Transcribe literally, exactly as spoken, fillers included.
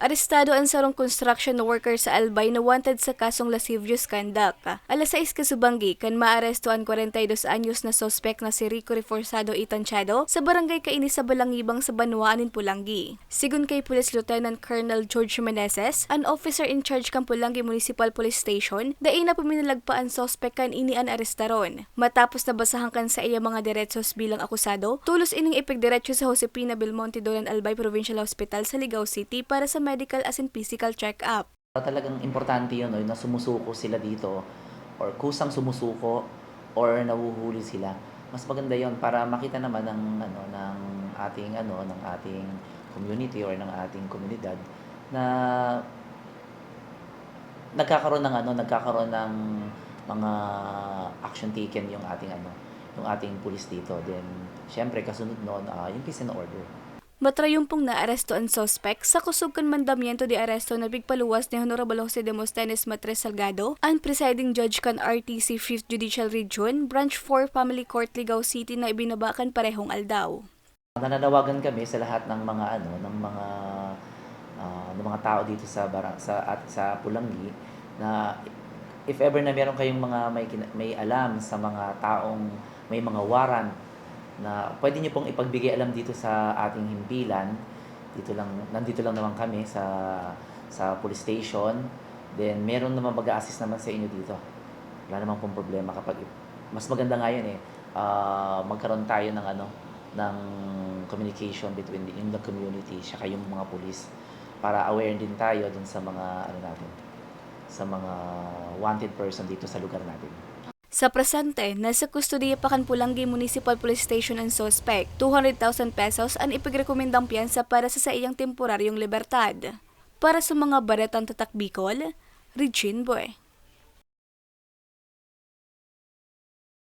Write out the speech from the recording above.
Arestado an sarong construction worker sa Albay na wanted sa kasong lascivious conduct. Alas sais kasubanggi kan maaresto an kwarenta y dos anyos na suspek na si Rico Reforzado y Tanchado sa barangay Kainis sa Balangibang sa banwaan nin Polangui. Sigon kay Police Lieutenant Colonel George Meneses, an officer in charge kan Polangui Municipal Police Station, dai na puminalagpa an suspek kan ini an arestaron. Matapos nabasahan kan saiyang mga derechos bilang akusado, tolos ining ipigdiretso sa Josefina Belmonte Dolan Albay Provincial Hospital sa Ligao City para sa medical asin physical check-up. Talagang importante yun, no, na sumusuko sila dito or kusang sumusuko or nahuhuli sila. Mas maganda yon para makita naman ng, ano, ng ating, ano, ng ating community or ng ating komunidad na nagkakaroon ng, ano, nagkakaroon ng mga action taken yung ating, ano, yung ating pulis dito. Then, syempre, kasunod noon, ah, yung peace and order. Matrayumpong naaresto an suspek sa kusog kan mandamiento de aresto na pigpaluwas ni Honorable Jose Demosthenes Matres Salgado, an presiding judge kan R T C Fifth Judicial Region, Branch four Family Court, Ligao City, na ibinaba kan parehong aldaw. Nananawagan kami sa lahat ng mga, ano, ng mga, ah, ng mga tao dito sa bara-, sa, at sa Pulanggi na if ever na meron kayong mga may kina-, may alam sa mga taong may mga warrant na pwede niyo pong ipagbigay alam dito sa ating himpilan. Dito lang, nandito lang naman kami sa, sa police station. Then, meron naman mag-a-assist naman sa inyo dito. Wala namang pong problema kapag i-, mas maganda nga yun eh. Ah, magkaroon tayo ng ano, ng communication between the, yung the community, siya kayong mga pulis para aware din tayo dun sa mga ano natin, sa mga wanted person dito sa lugar natin. Sa presente, nasa kustodiya pa kan Pulanggi Municipal Police Station an suspek. Two hundred thousand pesos an ipigrekomendang piyansa para sa saiyang temporaryong libertad. Para sa mga baretang tatak Bicol, Regine Boy.